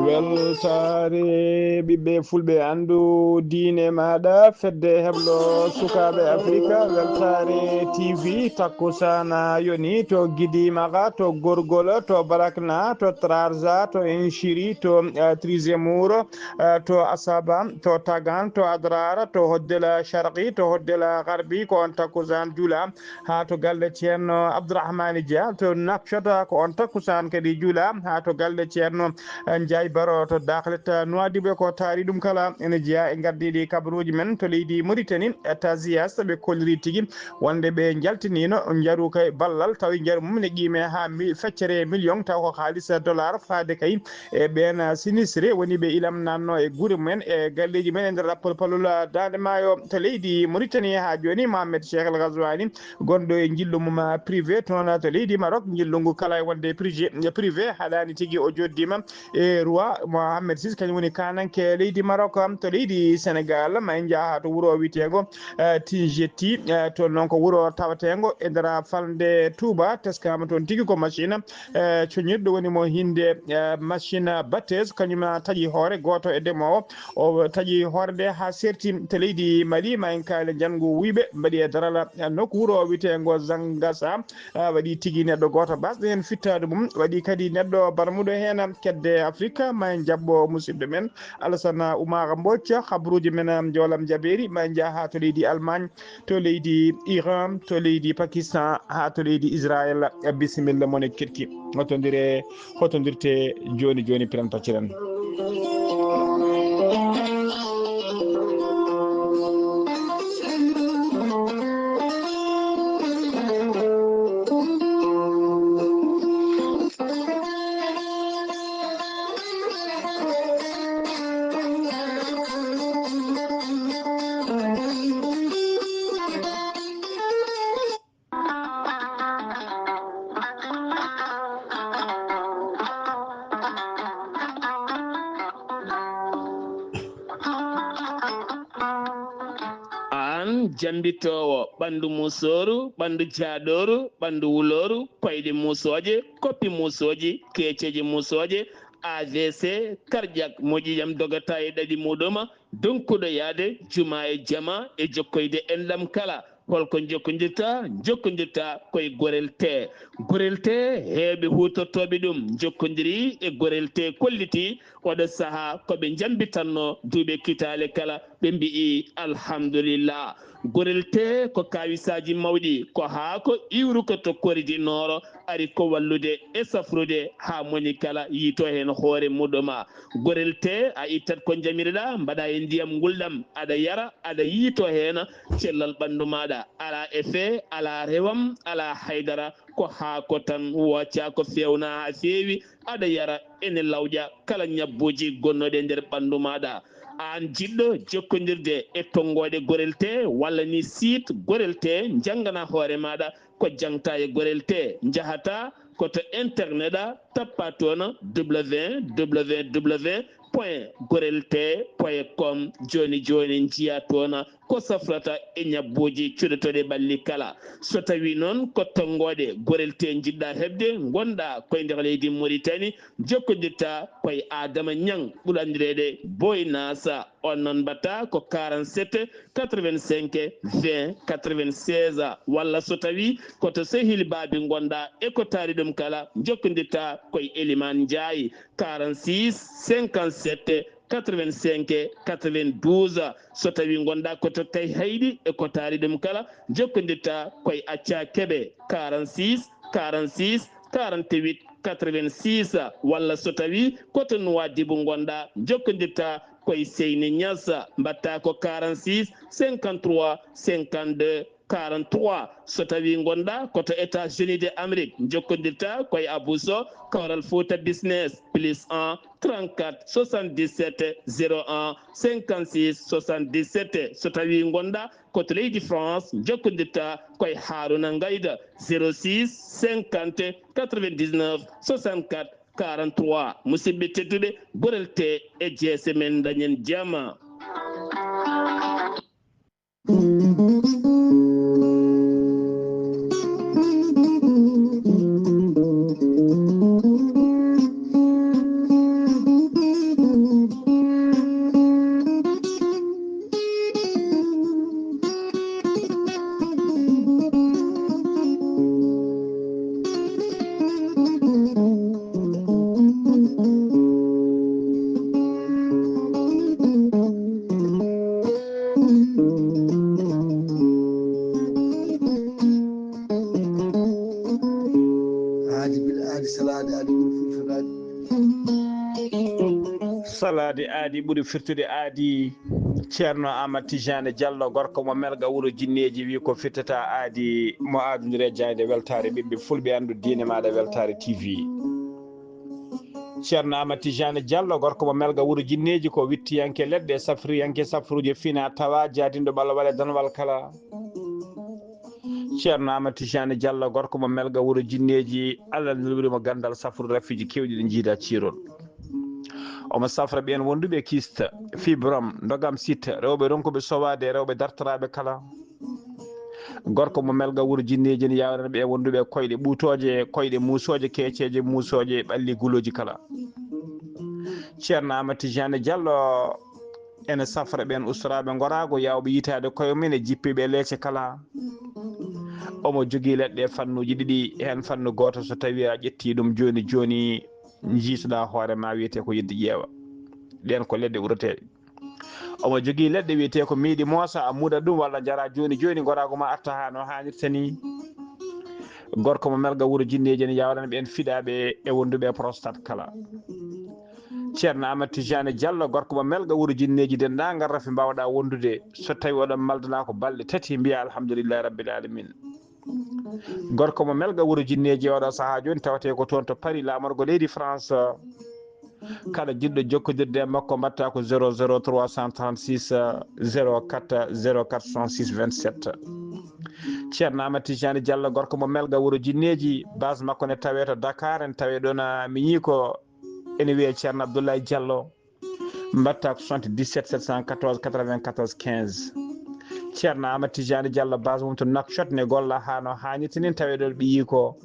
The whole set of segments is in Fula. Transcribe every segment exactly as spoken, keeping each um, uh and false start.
Weltaare ɓiɓɓe fulɓe, anndu diine maaɗa, fedde heblo sukaaɓe Afrika. Weltaare T V, takkusaan yoni to Gidimaga, to Gorgol, to Barakna, to Trarza, to Inchiri, to, eh, Trizemuro, eh, to Asaba, to Tagan, to Adrara, to Hoddela Sharqi, to Hoddela Garbi, ko on takkusaan jula. Haa to galle Ceerno Abdourahmane Dia to Nouakchott, ko on takkusaan kadi jula. Haa to galle Ceerno, eh, Ndiaye Baro to Dakhlet Nouadhibou, ko taari ɗum kala ene jeyaa e ngardiiɗi kabaruuji men to leydi Mauritanie. Eh, Tazias ɓe kolliri tigi wonde ɓe njaltiniino njaru kay ballal, tawi njaru mum ne qiime haa mi-, feccere million, taw ko haalis dollar faade kay e ɓeen sinistré woni ɓe ilam nanno e gure mumen e galleeji mumen e nder rapport palol daande maayo to leydi Mauritanie. Haa jooni Mohamed Cheikh El Ghazouani gonɗo e njillu mum privé toon to leydi Maroc. Njillu ngu kala e wonde privé, privé haɗaani tigi o jooɗdiima e roi Mohamed six, kañum woni kaananke leydi Maroc. To leydi Sénégal, ma en njaha to wuro wiyeteengo, eh, Tinjetti, eh, toon noon ko wuro taweteengo e nder falnde Touba, teskaama toon tigi ko machine, eh, coñirɗo woni mo hinde, eh, machine batteuse, kañum taƴi hoore gooto e demoowo. O taƴi hoore nde haa serti to leydi Mali, ma en kaali njanngu wuyɓe mbaɗi e darala, eh, nokku wuro wiyeteengo Zangasa, ah, waɗi tigi neɗɗo gooto basɗo heen fittaandu mum, waɗi kadi neɗɗo barmuɗo heen kedde Afrika. Ma en njaɓɓo musidɗo men Alassane Oumar Mbodj, habruuji men, am, Joolam Jabeeri, ma en njaha to leydi Allemagne, to leydi Iran, to leydi Pakistan, haa to leydi Israël. Bisimilla mon e keɗki. Hotondire, hotondirte jooni jooni, piren pacciren. Aan jambitoowo ɓanndu musooru, ɓanndu jaaɗooru, ɓanndu wulooru, koyɗe musooje, koppi musooji, keeceeje musooje, A V C, cardiaque, moƴƴi jam dogata e ɗaɗi muɗuma, donkuɗo yaade juma e jama e jokkoyde enɗam kala. Holko jokkondirta? Jokkondirta koye Gorel Tee. Gorel Tee, heewɓe huutortooɓe ɗum njokkondiri e Gorel Tee, kolliti oɗo sahaa ko ɓe njambitanno duuɓi kitaale kala, ɓe mbi'i alhamdulillah. Gorel Tee ko kaawisaaji mawɗi, ko haako iwruko to Kori du Nord, ari ko wallude e safrude haa moni kala yiito heen hoore muɗuma. Gorel Tee, a ittat ko njamirɗa, mbaɗa e ndiyam ngulɗam, aɗa yara, aɗa yiito heen cellal ɓanndu maaɗa, alaa effet, alaa rewam, alaa haydara, ko haako tan, wooca ko feewna haa feewi, aɗa yara, ene lawƴa kala ñabbuuji gonnooɗi e nder ɓanndu maaɗa. Aan jiɗɗo jokkondirde e tonngooɗe Gorel Tee walla ni site Gorel Tee, njanngana hoore maaɗa ko jaŋta e Gorel Tee, njahata ko to internet a, tappa toon www point gorel tee point com. Jooni jooni njiya toon ko safrata e ñabbuuji cuɗotooɗi ɓalli kala. So tawii noon ko tonngooɗe Gorel Tee njiɗɗa heɓde, ngonɗa koye nder leydi Mauritanie, jokkondirta koye Adama Ñaŋ, ɓuri anndireede Boy Nasa. On noon mbaɗta ko quarante-sept quatre-vingt-cinq vingt quatre-vingt-seize, walla so tawii ko to Sehil Baabi ngonɗa e ko taari ɗum kala, jokkondirta koye Eliman Njaay, quarante-six cinquante-sept quatre-vingt-cinq quatre-vingt-douze. So tawii ngonɗa ko to Kayhayɗi e ko taari ɗum kala, jokkondirta koye Acca Kebe, quarante-six quarante-six quarante-huit quatre-vingt-six, walla so tawii ko to Nuwaadibu ngonɗa, jokkondirta koye Seyni Ñas, mbaɗta ko quarante-six cinquante-trois cinquante-deux quarante-trois. So tawii ngonɗa ko to États-Unis de Amérique, jokkondirta koye Abou Sow, Kawral Fouta Business, plus un trente-quatre soixante-dix-sept zéro un cinquante-six soixante-dix-sept. So tawii ngonɗa ko to leydi France jokkondirta koye Haruna Ngayda, zéro six cinquante quatre-vingt-dix-neuf soixante-quatre quarante-trois. Musidɓe tedduɓe, gorel te e jeese men, dañen jama. Aadi bil aadi, salaade aadi ɓuri firtude aadi. Salaade aadi ɓuri firtude aadi. Ceerno Aamadu Tijaani Jallo, gorko mo Melga, wuro jinneeji, wi ko firtata aadi, mo aadondire jaaynde weltaare ɓiɓɓe fulɓe, anndu diine maaɗa Weltaare T V. Ceerno Aamadu Tijaani Jallo, gorko mo Melga, wuro jinneeji, ko wittiyanke leɗɗe, safriyanke safruuje fina tawa, jaadinɗo ɓalwal e danwal kala. Ceerno Aamadu Tijaani Jallo, gorko mo Melga, wuro jinneeji, Allah nuliri mo ganndal safrude rafiiji keewɗi ɗi njiida ciirol. Omo safra ɓeen wonduɓe kiste, fibrome, ndogam site, rewɓe ronkuɓe sowaade e rewɓe dartoraaɓe kala. Gorko mo Melga, wuro jinneeji, ene yaawrana ɓe wonduɓe koyɗe ɓuutooje, koyɗe muusooje, keeceeje muusooje, ɓalli gulooji kala. Ceerno Aamadu Tijaani Jallo ene safra ɓeen ustoraaɓe ngoraagu, yaawɓe yitaade koye mum e jippiiɓe leece kala. Omo jogii leɗɗe fannuuji ɗiɗi, heen fannu gooto, so tawii a ƴettii ɗum jooni jooni, njiitoɗaa hoore ma, wiyetee ko yeddi ƴeewa. Ɗeen ko leɗɗe uroteeɗe. Omo jogii leɗɗe wiyetee ko miiɗi moosa, a muuda ɗum walla njara jooni jooni, ngoraagu ma arta haa no haanirta ni. Gorko mo Melga, wuro jinneeji, ene yaawrana ɓeen fiɗaaɓe e wonduɓe prostate kala. Ceerno Aamadu Tijaani Jallo, gorko mo Melga, wuro jinneeji, denndaangal rafi mbaawɗaa wondude. So tawii oɗon maldana ko balɗe tati, mbiya alhamdulillahi rabbil alamin. Gorko mo Melga, wuro jinneeji, oɗo sahaa jooni tawetee ko toon to Paris, laamorgo leydi France. Kala jiɗɗo jokkondirde e makko, mbaɗta ko zéro zéro trois cent trente-six, zéro quatre, zéro quatre soixante-six vingt-sept. Ceerno Aamadu Tijaani Jallo, gorko mo Melga, wuro jinneeji, base makko ne tawee to Dakar, ene tawee ɗoon, a, miñi ko ene wiyee Ceerno Abdoulaye Jallo. Mbaɗta ko soixante-dix-sept sept cent quatorze quatre-vingt-quatorze quinze. Ceerno Aamadu Tijaani Jallo, base mum to Nouakchott, ne golla haa no haanirta ni, tawee ɗoon ɓiyi ko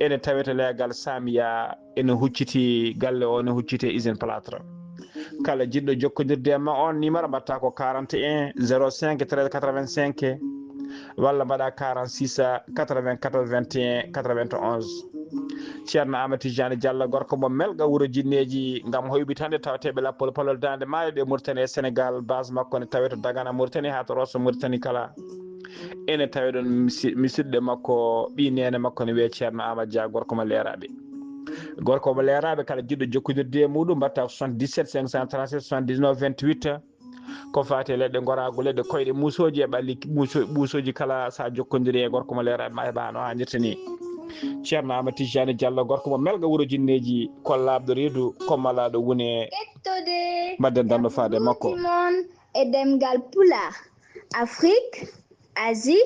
ene tawee to leegal Samiya, ene hucciti galle o, ne hucciti e usine plâtre. Kala jiɗɗo jokkondirde e ma, oon numéro mbaɗta ko quarante et un zéro cinq treize quatre-vingt-cinq, walla mbaɗa quarante-six quatre-vingt-quatorze vingt et un quatre-vingt-onze. Ceerno Aamadu Tijaani Jallo, gorko mo Melga, wuro jinneeji, ngam hoyɓitande tawateeɓe lappol palol Daande Maayo ɓe Mauritanie e Sénégal, base makko ne tawee to Dagana Mauritanie haa to Rosso Mauritanie kala. Ene tawee ɗoon misi-, musidɗo makko, ɓii neene makko ne wiyee Ceerno Aamadu Dia, gorko mo Leeraaɓe. Gorko mo Leeraaɓe, kala jiɗɗo jokkondirde e muɗum, mbaɗta ko soixante-dix-sept cinq cent trente-sept soixante-dix-neuf vingt-huit. Ko faati e leɗɗe ngoraagu, leɗɗe koyɗe muusooji e ɓalli muuso-, ɓuusooji kala, so a jokkondiri e gorko mo Leeraaɓe, ma heɓa no haanirta ni. Ceerno Aamadu Tijaani Jallo, gorko mo Melga, wuro jinneeji, ko laaɓɗo reedu, ko malaaɗo wune. Kettode. Mbaɗden danndo faade e makko. Mon e ɗemngal Pulaar, Afrique, Asie,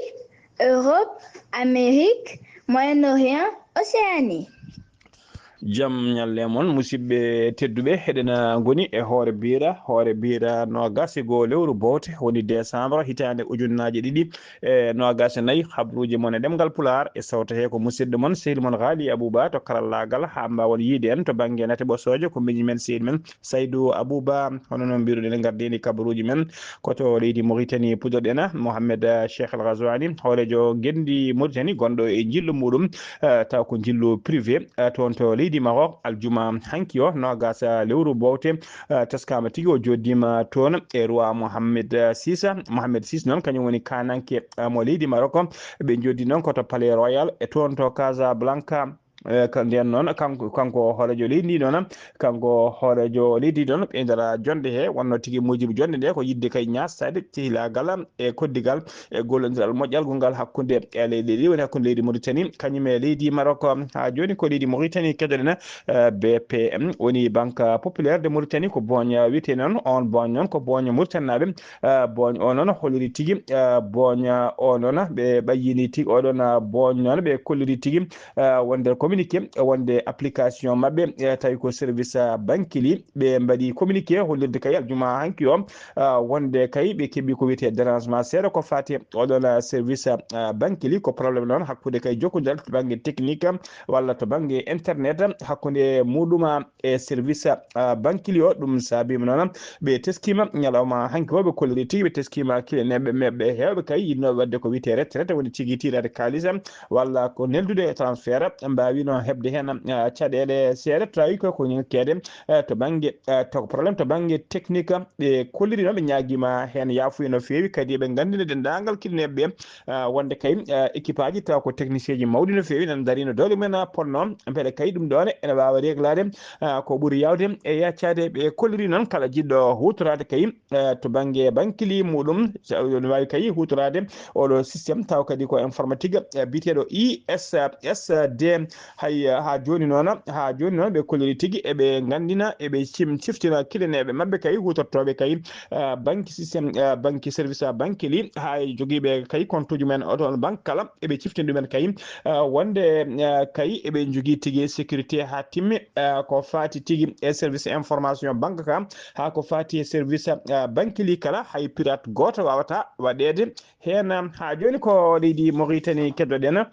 Europe, Amérique, Moyen-Orient, Océanie. Jam ñalle mon, musidɓe tedduɓe, heɗena ngoni e Hoore Biira, Hoore Biira noogas e goo lewru bowte, woni décembre, hitaande ujunnaaje ɗiɗi e noogas e nayi. Habruuji mon e ɗemngal Pulaar e sawto he ko musidɗo mon, sehil mon Haali Abuba to karallaagal, haa mbaawon yiide en to bannge nate ɓosooje, ko miñi men, sehil men Saydu Abuba. Hono noon mbiruɗen, ngardini kabaruuji men ko to leydi Mauritanie, puɗɗoɗen Mohamed, eh, Cheikh El Ghazouani, hooreejo ngenndi Mauritanie, gonɗo e njillu muɗum, eh, taw ko njillu privé, eh, toon to leydi Maroc. Aljuma hanki o, noogas lewru bowte, eh, teskaama tigi, o jooɗiima toon e roi Mohamed, eh, six. Mohamed six noon, kañum woni kaananke, eh, mo leydi Maroc. Ɓe njooɗi noon ko to Palais Royal e toon to Casablanca. Eh, ka-, nden noon, kanko, kanko hooreejo leydi ndi noon, kanko hooreejo leydi noon, e nder jonde he, wonno tigi muujibu jonde nde, ko yiɗde kay ñaastaade cehilaagal e koddigal e gollondiral moƴƴal ngongal hakkunde e leyɗe ɗiɗi, woni hakkunde leydi Mauritanie, kañum e leydi Maroc. Haa jooni ko leydi Mauritanie keɗoɗen, eh, B P M, woni Banque Populaire de Mauritanie, ko booñ, eh, wiyetee noon, oon booñ noon ko booñ Mauritanie naaɓe, eh, booñ o noon holliri tigi, eh, booñ, eh, o noon ɓe ɓayyini tigi, oɗon, eh, booñ noon ɓe kolliri tigi, eh, wonde communiqué, wonde application maɓɓe, eh, tawi ko service, eh, Bankili, ɓe mbaɗi communiqué hollirde kay aljuma hanki o, eh, wonde kay ɓe keɓi ko wiyetee dérangement seeɗa ko fati oɗon, eh, service, eh, Bankili, ko problème noon hakkunde kay jokkodiral to bannge technique walla to bannge internet hakkunde muɗum e service, eh, Bankili o. Ɗum saabiima noon ɓe teskiima ñalawma hanki o, ɓe kolliri tigi ɓe teskiima kileneeɓe maɓɓe heewɓe kay yiɗnooɓe waɗde ko wiyetee retraite, woni tigi tiiɗaade kaalis walla ko neldude e transfert, mbaawino heɓde heen, eh, caɗeele seeɗa, tawi ko ko ñakkeede, eh, to bannge, eh, to problème to bannge technique. Ɓe kolliri noon, ɓe ñaagiima heen yaafuya no feewi, kadi eɓe nganndina denndaangal kileneeɓe ɓe, eh, wonde kay, eh, équipe aji tawa ko technicien ji mawɗi no feewi, nana darino doole mumen, eh, ponno, mbele kay ɗum ɗoon ene waawa reglaade, eh, ko ɓuri yaawde e yaccaade. Ɓe kolliri noon kala jiɗɗo huutoraade kay, eh, to bannge Bankili muɗum, so ene waawi kay huutoraade oɗo système, taw kadi ko informatique, eh, biyeteeɗo I S S D. Hay, eh, haa jooni noon, haa jooni noon ɓe kolliri tigi, eɓe nganndina, eɓe cim-, ciftina kileneeɓe maɓɓe kay, huutortooɓe kay, eh, banque système, eh, banque service, eh, Bankili, haa e jogiiɓe kay compte uji mumen oɗon banque kala, eɓe ciftina ɗumen kay, eh, wonde, eh, kay eɓe njogii tigi sécurité haa timmi, eh, ko faati tigi e service information banque ka, haa ko faati e service, eh, Bankili kala, hay pirate gooto waawataa waɗeede heen. Haa jooni ko leydi Mauritanie keɗoɗen.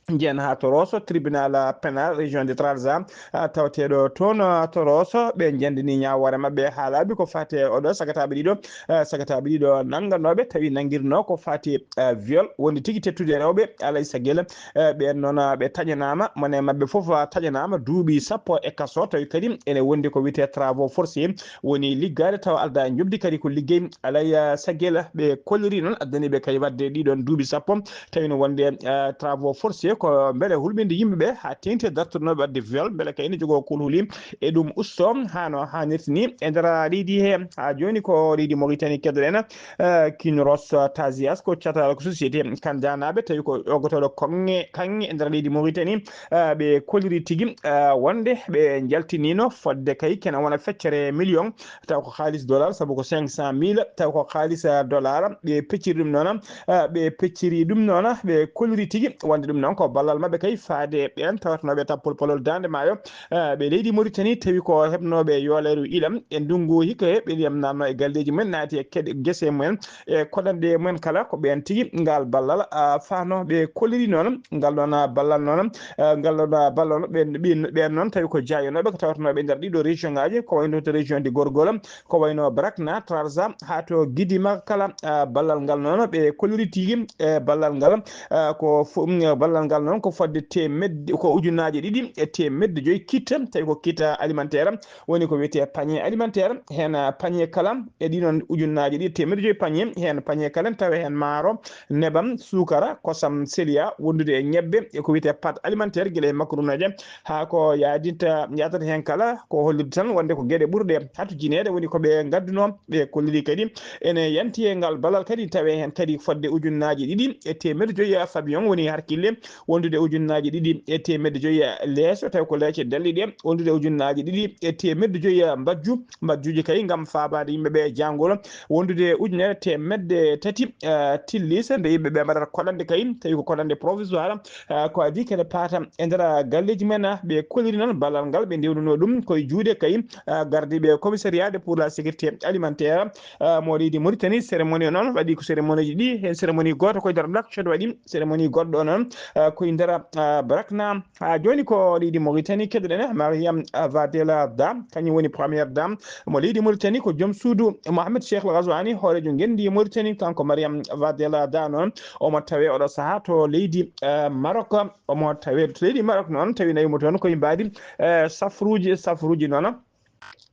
Njiyen haa to Rosso, tribunal pénal région de Trarza, ah, tawateeɗo toon, ah, to Rosso, ɓe njenndini ñaawoore maɓɓe haa laaɓi ko faati e oɗo sagataaɓe ɗiɗo, ah, sagataaɓe ɗiɗo nannganooɓe, tawi nanngirnoo ko faati, ah, viol, wonde tigi teettude rewɓe alaa e saggel, ah, ɓeen noon, ah, ɓe taƴanaama, mone maɓɓe fof, ah, taƴanaama duuɓi sappo e kaso, tawi kadi ene wondi ko wiyetee travaux forcés, woni liggaade tawa aldaa e njoɓdi, kadi ko liggey alaa e saggel. Ɓe kolliri noon, addani ɓe kay waɗde ɗiɗon duuɓi sappo, tawi no wonde, eh, travaux forcés ko mbele hulɓinde yimɓe ɓe haa teeŋti e dartornooɓe waɗde viol, mbele kay ne jogoo kulhuli e ɗum usto haa no haanirta ni e nder leydi he. Haa jooni ko leydi Mauritanie keɗoɗen, eh, Kinross Tazias, ko catal ko société Kandanaaɓe, tawi ko ƴoggotooɗo koŋŋe, kaŋŋe e nder leydi Mauritanie, eh, ɓe kolliri tigi, eh, wonde ɓe njaltiniino fodde kay kene wona feccere million, taw ko haalis dollar, sabu ko cinq cent mille, taw ko haalis, ah, dollar, ɓe pecciri ɗum noon, ah, ɓe pecciri ɗum noon, ɓe kolliri tigi wonde ɗum noon ko ballal maɓɓe kay faade ɓeen tawatnooɓe tappol palol Daande Maayo, ah, ɓe leydi Mauritanie, tawi ko heɓnooɓe yooleeru ilam e ndunngu hikka he, ɓe ndiyam naatno e galleeji mumen, naati e keɗe gese mumen, e koɗanɗe mumen kala, ko ɓeen tigi ngal ballal, ah, faano. Ɓe kolliri noon ngal ɗoon, ah, ballal noon, ah, ngal ɗoon, ah, ballal noon, ɓeen, ɓeen, ɓeen noon tawi ko jaayanooɓe ko tawatnooɓe e nder ɗiɗo région ngaaji, ko wayno to région de Gorgol, ko wayno Brakna, Trarza, haa to Gidima kala, ah, ballal ngal noon ɓe kolliri tigi, e ballal ngal, ah, ko fo-, mm, ballal ngal noon ko fodde teemedde, ko ujunnaaje ɗiɗi e teemedde joyi kit, tawi ko kit alimentaire, woni ko wiyetee panier alimentaire, heen, ah, panier kala e ɗiɗon ujunnaaje ɗiɗi e teemedde joyi panier, heen panier kala ne tawa heen maaro, nebam, suukara, kosam, seliya, wondude e ñebbe, e ko wiyetee pâte alimentaire, gila e makarunaje, haa ko yaadinta, yaadata heen kala, ko hollirde tan wonde ko geɗe ɓurɗe hatujineede, woni ko ɓe ngaddunoo, ɓe kolliri kadi ene yanti e ngal ballal kadi, tawe heen kadi fodde ujunnaaje ɗiɗi e teemedde joyi, ah, pavillon, woni harkille, wondude ujunnaaje ɗiɗi e teemedde joyi leeso, tawi ko leece dalliɗe, wondude ujunnaaje ɗiɗi e teemedde joyi mbajju, mbajjuuji kay ngam faabaade yimɓe ɓe e jaangol, wondude ujunere teemedde tati, eh, tillisa, nde yimɓe ɓe mbaɗata koɗanɗe kay, tawi ko koɗanɗe provisoire, eh, ko adii kene paata e nder galleeji men, ah, ɓe kolliri noon ballal ngal, ɓe ndewnunoo ɗum koye juuɗe kay, ah, gardiiɓe commissariat de pour la sécurité alimentaire, ah, mo leydi Mauritanie. Cérémonie o noon waɗi ko cérémonie ji ɗi, heen cérémonie gooto koye nder Nouakchott waɗi, cérémonie goɗɗo o noon, ah, koye nder, ah, Brakna. Haa jooni ko leydi Mauritanie keɗoɗen Mariam Vadela Da, kañum woni première dame mo leydi Mauritanie, ko joom suudu Mohamed Cheikh El Ghazouani, hooreejo ngenndi Mauritanie, kanko Mariam Vadela Da noon, omo tawee oɗo sahaa to leydi, eh, Maroc, omo tawee to leydi Maroc noon, tawi nawi mo toon koye mbaadi, eh, safruuji, safruuji noon.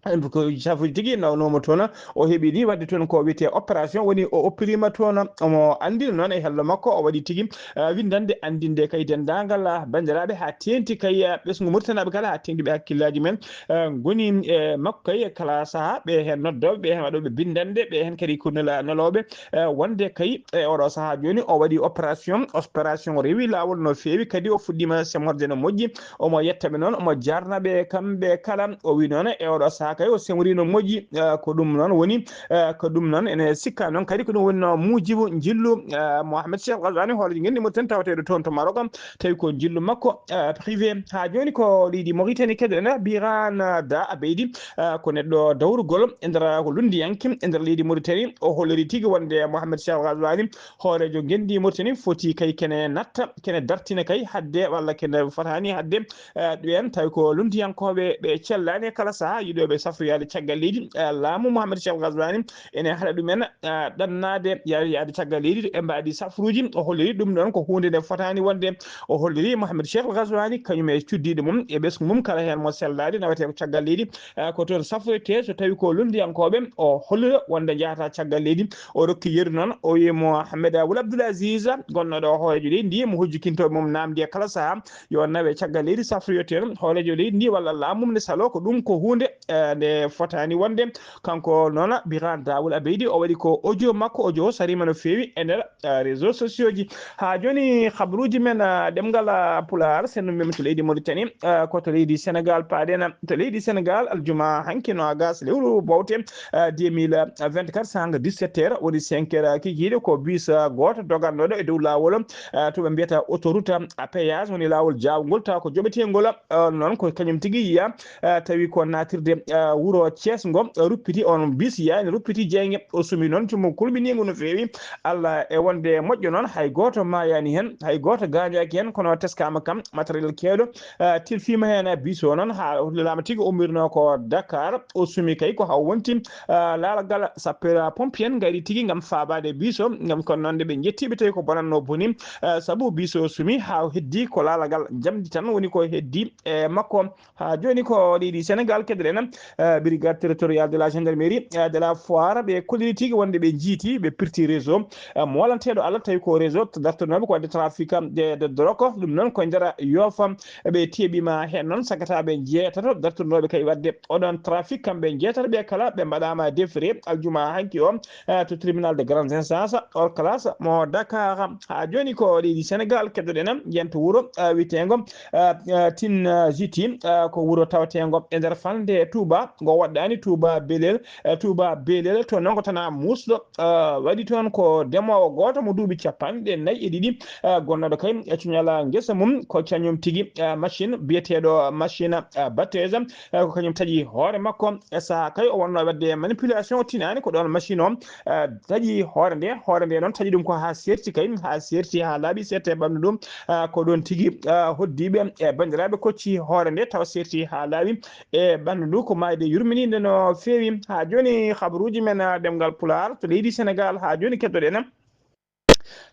Ko safuji tigi nawnooma toon, o heɓi ni waɗde toon ko wiyetee opération, woni o oppiriima toon. Omo anndina noon e hello makko, o waɗi tigi, eh, winndannde anndinde kay denndaangal, ah, banndiraaɓe, haa teeŋti kay, ah, ɓesngu Mauritanie naaɓe kala, haa teeŋti ɓe hakkillaaji men, eh, ngoni e makko kay e kala sahaa, ɓe heen noddooɓe, ɓe heen waɗooɓe binndannde, ɓe heen kadi ko nela-, nelooɓe, eh, wonde kay e oɗo sahaa jooni o waɗi opération, opération rewi laawol no feewi, kadi o fuɗɗiima semorde no moƴƴi. Omo yetta ɓe noon, omo jaarna ɓe kamɓe kala. O wi noon, e oɗo sahaa kay, o semri no moƴƴi. Eh, ko ɗum noon woni, eh, ko ɗum noon ene sikka noon kadi ko ɗum woni no muujibu njillu, eh, Mohamed Cheikh Ghazouani, hooreejo ngenndi Mauritanie tawateeɗo toon to Maroc, tawi ko njillu makko, eh, privé. Haa jooni ko leydi Mauritanie keɗoɗen, Birane Da Abeydi, eh, ko neɗɗo dawrugol e nder, ko lunndiyanke e nder leydi Mauritanie. O holliri tigi wonde Mohamed Cheikh Ghazouani, hooreejo ngenndi Mauritanie, foti kay kene natta, kene dartina kay hadde, walla kene fotaani hadde, eh, ɓeen tawi ko lunndiyankooɓe ɓe cellaani e kala sahaa, yiɗooɓe safroyaade caggal leydi. Eh, laamu Mohamed Cheikh Ghazouani ene haɗa ɗumen, eh, ɗannaade yaade, yaade caggal leydi, ɓe mbaadi safruuji. O holliri ɗum ɗoon ko huunde nde fotaani wonde. O holliri Mohamed Cheikh Ghazouani kañum e cuddiiɗo mum e ɓesngu mum kala heen mo sellaade nawetee ko caggal leydi, eh, ko toon safroytee so tawi ko lunndiyankooɓe, o hollira wonde njahata caggal leydi. O rokki yeru noon, o wiyi Mohamed Wul Abdoul Aziz, gonnooɗo o hooreejo leydi ndi, mo hujjikintooɓe mum naamndi e kala sahaa, yo nawe caggal leydi safroytee hooreejo leydi ndi walla laamu mum ne saloo. Ko ɗum ko huunde, eh, nde fotaani wonde. Kanko noon, Birane Da Wul Abeydi, o waɗi ko audio makko, audio o sariima no feewi e nder, eh, réseaux sociaux ji. Haa jooni, habruuji men, eh, ɗemngal, eh, Pulaar, senndu men to leydi Mauritanie, eh, ko to leydi Sénégal paaɗen. To leydi Sénégal, aljuma hanki noogaas lewru bowte, eh, deux mille vingt-quatre, saanga dix-sept heures, woni cinq heures kikiiɗe, ko bus, eh, gooto dogannooɗo e dow laawol, eh, to ɓe mbiyata autoroute à péage, woni laawol jaawngol, tawa ko joɓeteengol, eh, noon ko kañum tigi yiya, eh, tawi ko naatirde, eh, wuro Thiès ngo, eh, ruppiti, on bus yaani ruppiti jeynge, o sumi noon cumo kulɓiniingo no feewi. Allah e wonde moƴƴo noon, hay gooto maayaani heen, hay gooto gaañaaki heen, kono teskaama kam matériel keewɗo, eh, tilfiima heen. Bus o noon haa holliraama tigi ummirnoo ko Dakar, o sumi kay ko haa wonti, eh, laalagal sapeur pompier en ngari tigi ngam faabaade bus o, ngam kono noon nde ɓe njettii ɓe tawi ko bonannoo boni, eh, sabu bus o sumi haa heddii ko laalagal njamndi tan woni ko heddii e makko. Haa jooni ko leydi Sénégal keɗoɗen, eh, brigade territoriale de la gendarmerie, eh, de la foire, ɓe kolliri tigi wonde ɓe njiiti, ɓe pirti réseau, eh, moolanteeɗo Allah, tawi ko réseau dartonooɓe ko waɗde trafic de, de drogue, ɗum noon ko e nder Yoff. Ɓe teeɓiima heen noon sagataaɓe njeetato dartonooɓe kay waɗde oɗon trafic, kamɓe njeetato ɓe kala ɓe mbaɗaama déféré aljuma hanki o, eh, to tribunal de grande instance hors classe mo Dakar. Haa jooni ko leydi Sénégal keɗoɗen, yiyannde wuro, eh, wiyeteengo, eh, eh, Tin, eh, Ziti, eh, ko wuro taweteengo e nder falnde Touba, ngo waɗɗaani Touba Belel, eh, Touba Belel, to noon ko tanaa muusɗo, eh, waɗi toon ko demoowo gooto mo duuɓi capanɗe nayi e ɗiɗi, eh, gonnooɗo kay e cuñal ngesa mum, ko kañum tigi, eh, machine biyeteeɗo machine, eh, batteuse, eh, ko kañum taƴi hoore makko. E sahaa kay o wonnoo waɗde manipulation, o tinaani ko ɗoon machine o, eh, taƴi hoore nde. Hoore nde noon taƴi ɗum ko haa seerti kay, haa seerti haa laaɓi seeɗa e ɓanndu ɗum. Eh, ko ɗoon tigi, eh, hoddiiɓe e banndiraaɓe kocci hoore nde tawa seerti haa laaɓi e ɓanndu ndu. Ko maayde yurminiinde no feewi. Haa jooni habruuji men, eh, ɗemngal Pulaar to leydi Sénégal. Haa jooni keɗoɗen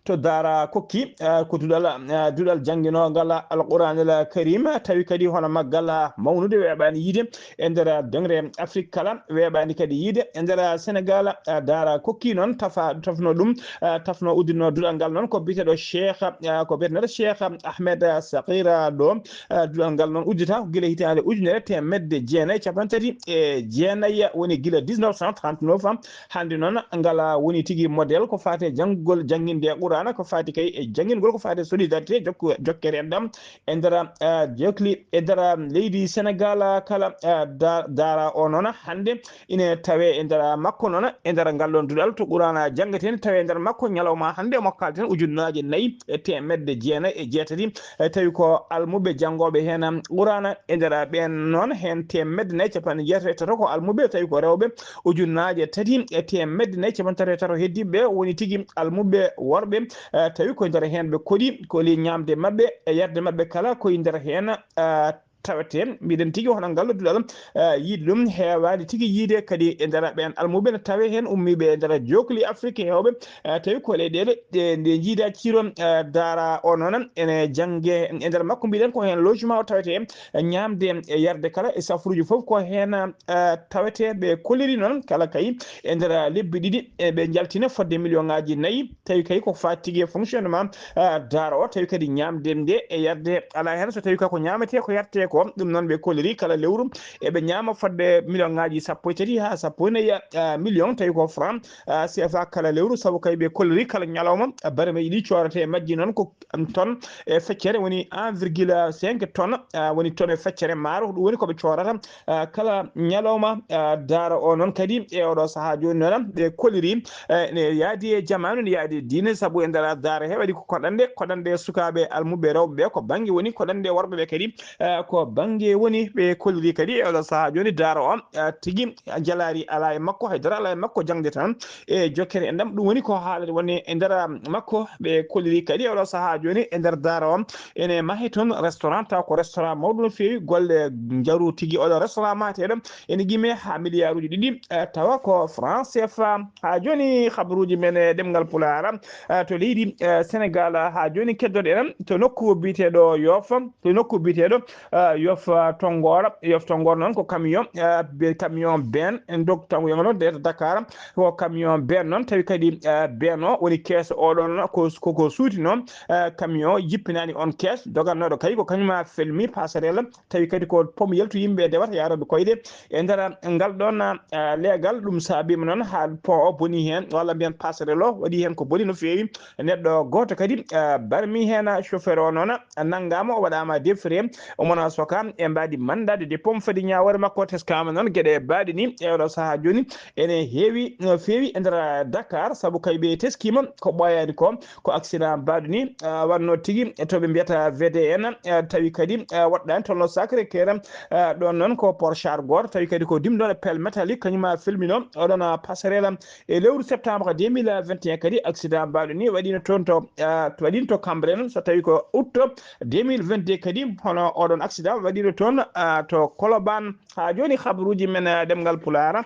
to Daara Kokki, eh, ko duɗal, eh, duɗal jannginoogal Alquraanil Kariim, tawi kadi hono maggal mawnude weeɓaani yiyde e nder doŋre Afrik kala, weeɓaani kadi yiyde e nder Senegaal. Eh, Daara Kokki noon tafa-, tafno ɗum, eh, tafno udditno duɗal ngal noon ko biyeteeɗo Cheikh, eh, ko biyeteeɗo Cheikh Ahmed Sakir ɗo. Eh, duɗal ngal noon uddita ko gila hitaande ujunere teemedde jeenayi capanɗe tati e jeenayi, woni gila dix-neuf cent trente-neuf. Hannde noon, ngala woni tigi modèle ko faati e janngugol, jannginde Qur'aana, ko faati kay e janngingol, ko faati e solidarité, jokku-, jokkere enɗam e nder, eh, jokli e nder leydi Senegaal kala, eh, da-, daara o noon hannde ine tawee e nder makko noon, e nder ngal ɗoon duɗal to Qur'aana janngetee, ine tawee e nder makko ñalawma hannde omo kaalten ujunnaaje nayi e teemedde jeenayi e jeetati, eh, tawi ko almuɓɓe janngooɓe heen Qur'aana e nder ɓeen noon, heen teemedde nayi capanɗe jeetati e tato ko almuɓɓe, tawi ko rewɓe ujunnaaje tati e teemedde nayi capanɗe tati e tato heddiiɓe ɓe woni tigi almuɓɓe worɓe, eh, tawi ko nder heen ɓe koɗi ko ley ñaamde maɓɓe e yarde maɓɓe kala ko e nder heen, eh, tawete. Mbiɗen tigi hono ngal duɗal, eh, yiide ɗum heewaani tigi yiide. Kadi e nder ɓeen almuɓe ne tawe heen ummiiɓe e nder jookli Afrik heewɓe, eh, tawi ko leyɗeele ɗe nde njiida ciiro, eh, daara o noon ene jannge e nder makko. Mbiɗen ko heen logement o tawete, eh, ñaamde e yarde kala e safruuji fof ko heen, eh, tawete. Ɓe kolliri noon kala kay e nder lebbi ɗiɗi, eh, ɓe njaltina fodde million ŋaaji nayi. Tawi kay ko faati tigi e fonctionnement, ah, daara o, tawi kadi ñaamde nde e yarde alaa heen. So tawi ka ko ñaametee, ko yartee ko, ɗum noon ɓe kolliri kala lewru eɓe ñaama fodde million ŋaaji sappo e tati haa sappo e nayi, ah, million, tawi ko franc, ah, C F A kala lewru, sabu kay ɓe kolliri kala ñalawma, ah, barmeeji ɗi coorata e majji noon ko, um, tonne e feccere, woni un virgule cinq tonne, ah, woni tonne e feccere maaro, ko ɗum woni ko ɓe coorata, ah, kala ñalawma, ah, daara o noon kadi e oɗo sahaa jooni noon ɓe kolliri, eh, ne yaadi e jamaanu, ne yaadi e diine, sabu e nder daara he waɗi ko koɗanɗe, koɗanɗe sukaaɓe almuɓe rewɓe ɓe ko bannge woni, koɗanɗe worɓe ɓe kadi, eh, ko bannge woni. Ɓe kolliri kadi e oɗo sahaa jooni daara o, eh, tigi jalaari alaa e makko, haydara alaa e makko, jaŋde tan e jokkere enɗam. Ɗum woni ko haalata woni e nder makko, ɓe kolliri kadi e oɗo sahaa jooni e nder daara o ene mahe toon restaurant, taw ko restaurant mawɗo no feewi, golle njaru tigi oɗo restaurant mateɗo ene gime haa miliyaaruuji ɗiɗi, eh, tawa ko franc C F A. Haa jooni habaruuji men e ɗemngal Pulaar, eh, to leydi, eh, Senegal, haa jooni keddoɗen to nokku biyeteeɗo Yoff, to nokku biyeteeɗo, eh, Yoff Tonngor. Yoff Tonngor noon ko camion, eh, be camion ben, en dog tango yongo noon de Dakar, ko camion ben noon tawi kadi, eh, ben o woni kees oɗon ko, ko, ko suuti noon, eh, camion jippinaani on kees, dogannooɗo kay ko kañum a felmi passerelle, tawi kadi ko pom yaltu yimɓe ndewata yaarooɓe koyɗe e nder ngal ɗoon, ah, leegal. Ɗum saabiima noon haa pont o boni heen, walla mbiyen passerelle o waɗi heen ko boni no feewi. Neɗɗo gooto kadi, ah, barmi heen, chauffeur o noon nanngaama, o waɗaama déféré, omo na soka e mbaadi mandat de dépôt. Fadi ñaawoore makko teskaama noon geɗe baaɗe ni e oɗo sahaa jooni ene heewi no feewi e nder Dakar, sabu kay ɓe teskiima ko ɓooyaani ko, ko accident mbaɗu ni, ah, wanno tigi to ɓe mbiyata V D N, ah, tawi kadi, ah, woɗɗaani tolno Sacré Cœur, ah, ɗon noon ko Porchard gooto, tawi kadi ko dimɗo e pelle métallique, kañum a filmino oɗon, ah, passerelle e lewru septembre deux mille vingt et un. Kadi accident mbaɗu ni waɗino toon to, ah, waɗino to Cambérène, so tawi ko août deux mille vingt-deux kadi, hono oɗon accident waɗino toon, ah, to Colobane. Haa jooni habaruuji men, ah, ɗemngal Pulaar.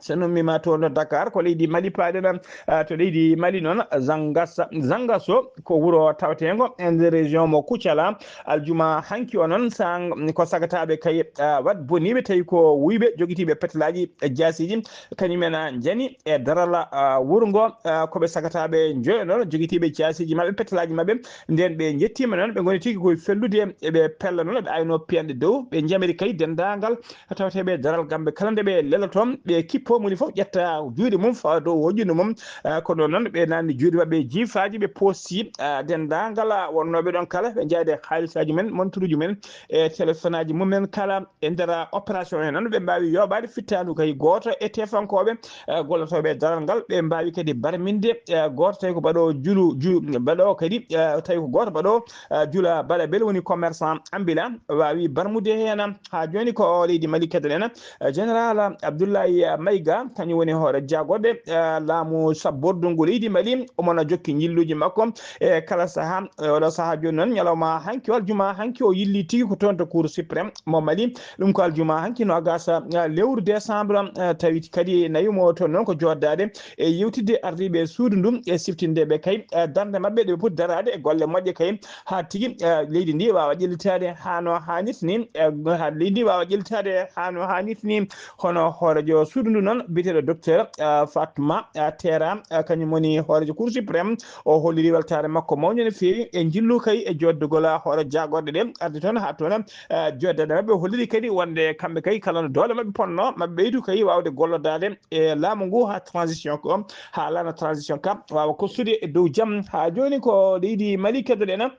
So en ummiima toon to Dakar, ko leydi Mali paaɗen, ah, to leydi Mali noon, Zangasa-, Zangaso ko wuro tawteengo e nder région mo Kucala. Aljuma hanki o noon, sang-, ko sagataaɓe kay, ah, waɗ boniiɓe, tawi ko wuyɓe jogitiiɓe petelaaji e jaasiiji, kañum en, ah, njani e daral, ah, wuro ngo, ah, ko ɓe sagataaɓe njoyo noon jogitiiɓe jaasiiji maɓɓe, petelaaji maɓɓe. Nden ɓe njettiima noon, ɓe ngoni tigi koye fellude, eɓe pella noon, eɓe ayno piyanɗe dow, ɓe njamiri kay denndaangal tawateeɓe daral Gambe kala nde ɓe leloto, ɓe kippo, moni fof ƴetta juuɗe mum fawa dow wonjude mum. Ah, ko noon noon ɓe nanni juuɗe maɓɓe e jiifaaji, ɓe poosi, ah, denndaangal, ah, wonnooɓe ɗoon kala, ɓe njaadi e haalisaaji men, monturuuji men, e téléphone aji mumen kala. E nder opération he noon, ɓe mbaawi yooɓaade fittaandu kay gooto e tefankooɓe, eh, gollotooɓe e daral ngal. Ɓe mbaawi kadi barminde, eh, gooto tawi ko baɗoowo julu, ju-, baɗoowo kadi, eh, tawi ko gooto baɗoowo, eh, jula baɗa bel woni commerçant ambila, waawi barmude heen. Haa jooni ko o leydi Mali keddoɗen, eh, Général Abdoulaye Maïga, kañum woni hoore jagorɗe, eh, laamu sabbordu ngu leydi Mali, omo na jokki njilluuji makko e kala sahaa. E oɗo sahaa jooni noon, ñalawma hanki o, aljuma hanki o yilli tigi ko toon to Cour suprême mo Mali. Ɗum ko aljuma hanki noogaas, ah, lewru décembre, ah, tawi kadi nawi mo toon noon ko jooɗdaade e yewtidde ardiiɓe suudu ndu e siftinde ɓe kay, ah, darnde maɓɓe ɗe ɓe poti daraade e golle moƴƴe kay haa tigi, ah, leydi ndi waawa ƴellitaade haa no haanirta ni, eh, haa leydi ndi waawa ƴellitaade haa no haanirta ni. Hono hooreejo suudu ndu noon, biyeteeɗo docteur, ah, Fatma, ah, Tera, ah, kañum woni hooreejo Cour suprême, o holliri weltaare makko mawnde no feewi e njillu kay e jooɗdugol, ah, hoore jaagorɗe ɗe ardi toon haa toon, ah, jooɗdaade maɓɓe. O holliri kadi wonde kamɓe kay kala no doole maɓɓe ponno, maɓɓe ɓeydu kay waawde gollodaade e laamu ngu haa transition ko, haa laana transition ka waawa kostude e dow jam. Haa jooni ko leydi Mali keddoɗen.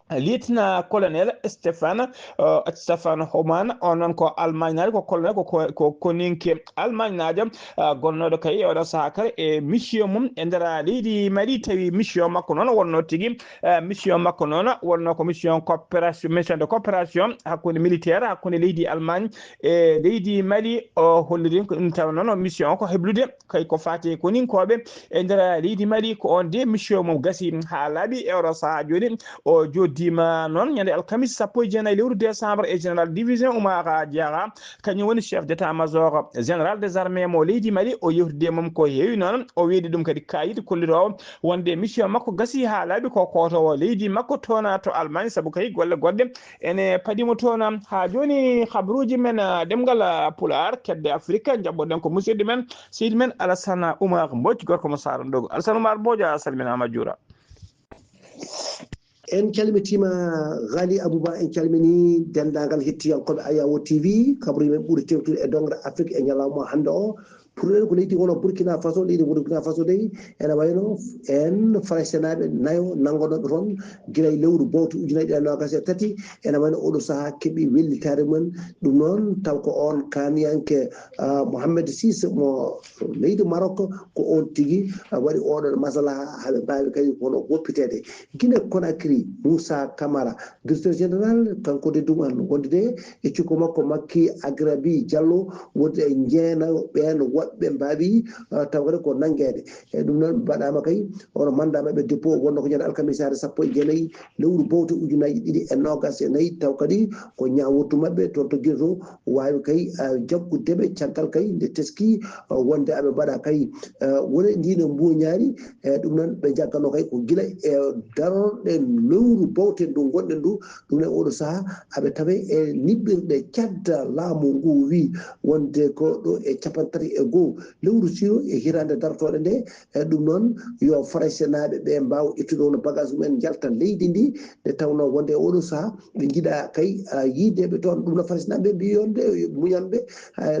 Lieutenant colonel Stéphane, uh, Stéphane Homan, on noon ko Almaañnaajo, ko colonel, ko, ko, ko koninke Almaañnaajo, uh, gonnooɗo kay e oɗo sahaa kala e mission mum e nder leydi Mali, tawi mission makko noon wonno tigi, uh, mission makko noon wonno ko mission coopération, mission de coopération hakkunde militaire, hakkunde leydi Allemagne e leydi Mali. O holliri ko ɗum tawa noon mission o ko heblude kay ko faati e koninkooɓe e nder leydi Mali. Ko on de mission mum gasi haa laaɓi e oɗo sahaa jooni. O jooɗi Tima noon ñande alkamisa sappo e jeenayi lewru décembre e général division Oumar Diarra, kañum woni chef d'état major général des armées mo leydi Mali. O yewtidi e mum ko heewi noon, o weedi ɗum kadi kayit kollitoowo wonde mission makko gasi haa laaɓi, ko kootoowo leydi makko toon to Allemagne, sabu kay golle goɗɗe ene padimo toon. Haa jooni, habruuji men, ah, ɗemngal, ah, Pulaar, kedde Afrika, njaɓɓoɗen ko musidɗo men, seydi men Alassane Oumar Mbodj, gorko mo Saara Ndogo. Alassane Oumar Mbodj, a salminaama, a juura. En calmitiima, Ghali Abouba, en calmini denndaangal hettiyankooɓe Ayawo T V, kabri men ɓuri tewtude e doŋre Afrik e ñalawma hannde o. Pour ɗen ko leydi wano Burkina Faso, leydi Burkina Faso dey, ene wayno en Faraysenaaɓe nayo nanngonooɓe toon gila e lewru bowte ujunaaji ɗiɗi e noogaas e tati, ene wayno oɗo sahaa keɓi wellitaare mum. Ɗum noon, taw ko oon kaaniyanke, ah, Mohamed Sis mo leydi Marok, ko oon tigi, ah, waɗi oɗo masalaha haa ɓe mbaawi kadi kono woppiteede. Gine Conakry, Moussa Camara, directeur général, kanko de duman wondude e cukko makko Makki Agrabi Diallo, wondude e jeenayo ɓeen woɓɓe mbaawi, ah, tawde ko nanngeede. E ɗum noon mbaɗaama kay, ono mannda maɓɓe dépôt wonno ko ñande alkamisaare sappo e jeenayi lewru bowte ujunaaji ɗiɗi e noogaas e nayi, taw kadi ko ñaawirdu maɓɓe toon to Gine to waawi kay, ah, jaggude ɓe caggal kay nde teski, ah, wonde aɓe mbaɗa kay, ah, wone ndi no mbuuñaari. E ɗum noon ɓe jaggano kay ko gila e darorɗe lewru bowte ndu ngonɗen ndu, ɗum e oɗo sahaa aɓe tawe e niɓɓirɗe cadda laamu ngu wi wonde ko ɗo e capanɗe tati e goo lewru suyo e hitaande dartooɗe nde. E ɗum noon yo Faraysenaaɓe ɓe mbaaw ittude wano bagage mumen njalta leydi ndi, nde tawnoo wonde e oɗo sahaa ɓe njiɗa kay, ah, yiideɓe toon. Ɗum no Faraysenaaɓe mbiyi wonde muñanɓe, ah,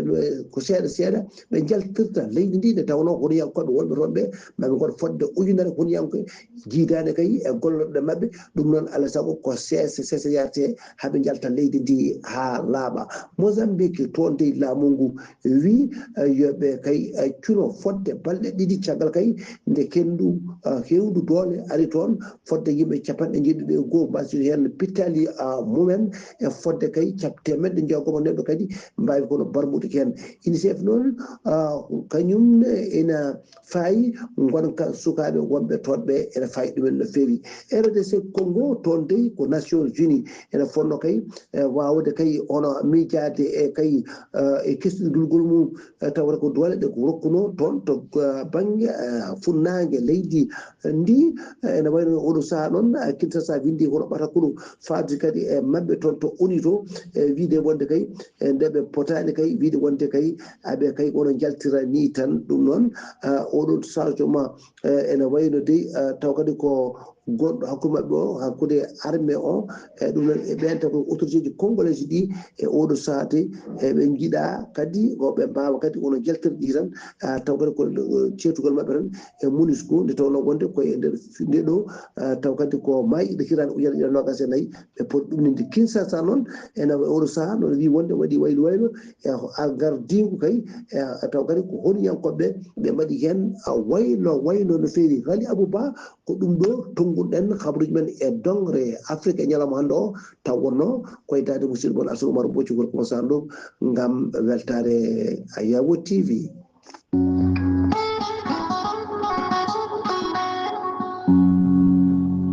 ko seeɗa seeɗa ɓe njaltirta leydi ndi, nde tawnoo honiyankooɓe wonɓe toon ɓe maɓe ngon fodde ujunere honiyanke jiidaade kay e gollorɗe maɓɓe. Ɗum noon alaa sago ko seese seese yarte haa ɓe njalta leydi ndi haa laaɓa. Mozambique toon dey laamu ngu wi, eh, yo ɓe kay, eh, cuno fodde balɗe ɗiɗi caggal kay nde kenndu, eh, heewndu doole ari toon, fodde yimɓe capanɗe jeeɗiɗi e goo mbasiyoo heen pittaali, ah, mumen, e fodde kay cap-, teemedde jeegom neɗɗo kadi mbaawi kono barmude heen. UNICEF noon, ah, kañum ne ina faayi ngonka sukaaɓe wonɓe toon ɓe, ene faayi ɗumen no feewi. R D C Congo toon dey ko Nations Unies ene fonnoo kay, eh, waawde kay hono miijaade e kay, eh, e kesɗinɗinol mum, eh, tawata ko doole ɗe ko rokkunoo toon to, eh, bannge, eh, funnaange leydi ndi. Eh, ene wayno oɗo sahaa noon, eh, Kinshasa winndi hono ɓatakuru faati kadi e maɓɓe toon to ONU to, eh, wiide wonde kay, eh, nde ɓe potaani kay wiide wonde kay aɓe kay wono njaltira ni tan. Ɗum noon, eh, oɗon changement, eh, ene wayno dey, eh, taw kadi ko goɗɗo hakkunde maɓɓe o, hakkunde armée o, e ɗum noon e ɓeen taw ko autorité ji congolais ɗi e oɗo sahaa dey, e ɓe njiɗa kadi ko ɓe mbaawa kadi wono njaltirde ɗi tan, ah, taw kadi ko, eh, ceetugol maɓɓe tan e MONUSCO, nde tawnoo wonde ko e nder nde ɗo, ah, taw kadi ko maayi ɗo hitaande ujunere ɗiɗi e noogaas e nayi, ɓe poti ɗum ninde. Kinshasa noon, ene oɗo sahaa noon wi wonde waɗi waylo waylo, e a gardiigu kay, e taw kadi ko honiyankooɓe ɓe mbaɗi heen, ah, waylo waylo no feewi. Ghali Abouba, ko ɗum ɗo tonnguɗen habruuji men e doŋre Afrik e ñalawma hannde o, taw wonno ko e daade musidɗo mon Alassane Oumar Bocci, gorko mo Saara Ndogo, ngam weltaare Ayawo T V.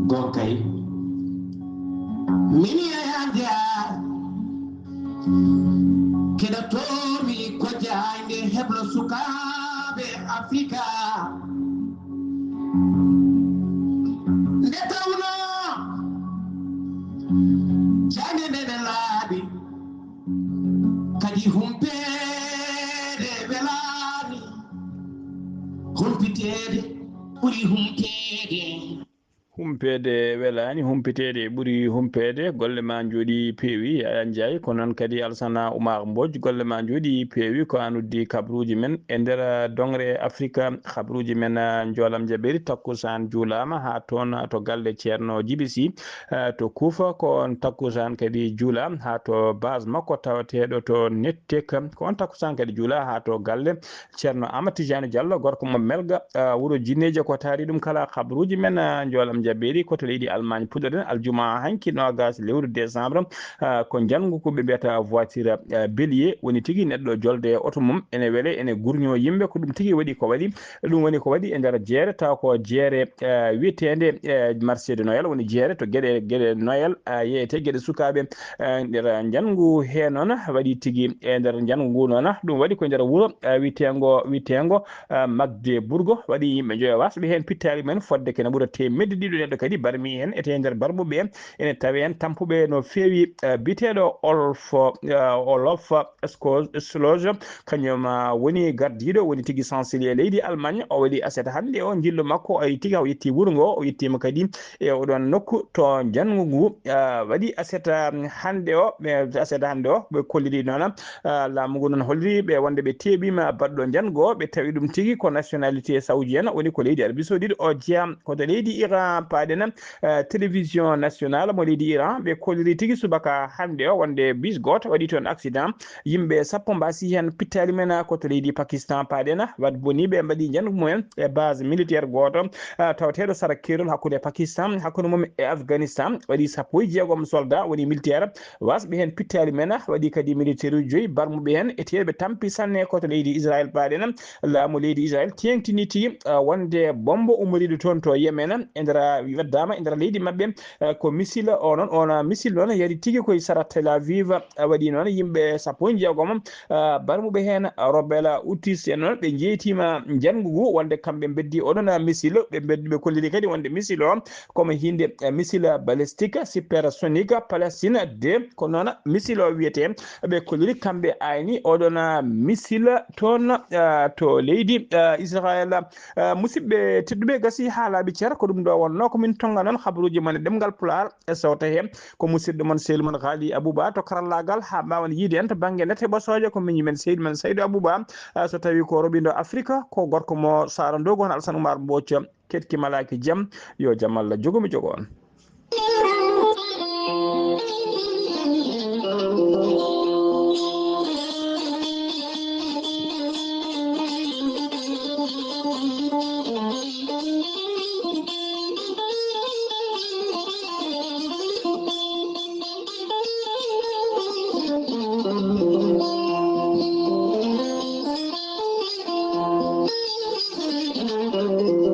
Gonkay. Min yayande a keɗotomi ko jaayde heblo sukaaɓe Afrika. Nde tawno jaayde nde ne laaɓi, kadi humpeede welaani, humpiteede ɓuri humpeede. Humpeede welaani, humpiteede ɓuri humpeede. Golle ma njooɗi peewi, Yaya Ndiaye, ko noon kadi Alassane Oumar Mbodj, golle ma njooɗi peewi, ko an uddi kabruuji men e nder doŋre Afrika. Kabruuji men, ah, njoolam jaɓeeri, takkusaan juulaama haa toon to galle Ceerno Jibi Si, ah, to Kuufa, ko on takkusaan kadi juula haa to base makko tawateeɗo to Nettek, ko on takkusaan kadi juula haa to galle Ceerno Amadou Tidiane Diallo, gorko mo Melga, ah, wuro Jinneeji, ko taari ɗum kala. Kabruuji men, ah, njoolam Jabbeeri ko to leydi Allemagne puɗɗoɗen aljuma hanki noogas lewru décembre. Ah, ko njanngu ko ɓe mbiyata voiture, ah, bélier, woni tigi neɗɗo jolde e oto mum, ene wele, ene gurño yimɓe, ko ɗum tigi waɗi ko waɗi. Ɗum woni ko waɗi e nder jeere, taw ko jeere, ah, wiyeteende, eh, marché de Noël, woni jeere to geɗe, geɗe Noël, ah, yeyete, geɗe sukaaɓe, eh, nder njanngu he noon waɗi tigi e nder njanngu ngu noon. Ɗum waɗi ko nder wuro, ah, witeengo, witeengo, ah, Magdeburgo, waɗi yimɓe njoyo wasɓe heen pittaali men fodde kene ɓura teemedde ɗiɗo neɗɗo kadi barmi heen, ete nder barmuɓe ene tawi heen tampuɓe no feewi, ah, biteeɗo Olf, ah, Olof Sko-, Sloge, kañum, ah, woni gardiiɗo, woni tigi chancelier leydi Allemagne. O waɗi aset hannde o, njillu makko o ari tigi, o yetti wuro ngo, o yettiima kadi e oɗon nokku to njanngu ngu, ah, waɗi aset, ah, hannde o, ɓe, aset hannde o, ɓe kolliri noon, ah, laamu ngu noon holliri ɓe wonde ɓe teeɓiima baɗɗo njanngu o, ɓe tawi ɗum tigi ko nationalité saoudien, woni ko leydi Arabie Saoudite, o jeyaa ko to leydi Iran, paaɗen, ah, télévision nationale mo leydi Iran, ɓe kolliri tigi subaka hannde o wonde bus gooto waɗi toon accident, yimɓe sappo mbaasi heen, pittaali men ko to leydi Pakistan, paaɗen, wat boni ɓe mbaɗi njanngu mumen e base militaire gooto, ah, tawateeɗo sara keerol hakkunde Pakistan, hakkunde mum e Afghanistan, waɗi sappo e jeegom soldat woni militaire, wasɓe heen pittaali men, waɗi kadi militaire uji joyi barmuɓe heen, e teeɓe tampi sanne ko to leydi Israël, paaɗen, laamu leydi Israël teeŋtini tigi, ah, wonde bombo ummoriiɗo toon to Yemen, e nder, weddaama e nder leydi maɓɓe, eh, ko missile o noon, on missile noon yari tigi koye sara Tel Aviv, eh, waɗi noon yimɓe sappo e jeegom, eh, barmuɓe heen rebelle Houthis en noon, ɓe jeytiima njanngu ngu wonde kamɓe mbeddi oɗon missile, ɓe mbeddi, ɓe kolliri kadi wonde missile o komo hiinde, eh, missile balistique supersonique Palestine deux, ko noon missile o wiyetee, ɓe kolliri kamɓe ayni oɗon missile toon, eh, to leydi, eh, Israël. Eh, musidɓe tedduɓe, gasi haa laaɓi cer, ko ɗum ɗo wonnoo ko min tonnga noon habaruuji mon e ɗemngal Pulaar e sewta he. Ko musidɗo mon, sehil mon Haali Abuba to karallaagal, haa mbaawen yiide en to bannge nete ɓosooje, ko miñi men sehil men Saydu Abuba. Eh, so tawii ko roɓindo Afrika, ko gorko mo Saara Ndogo, hono Alsan Umar Mbooc, keɗki malaaki jam, yo jam Allah jogo mi jogo on.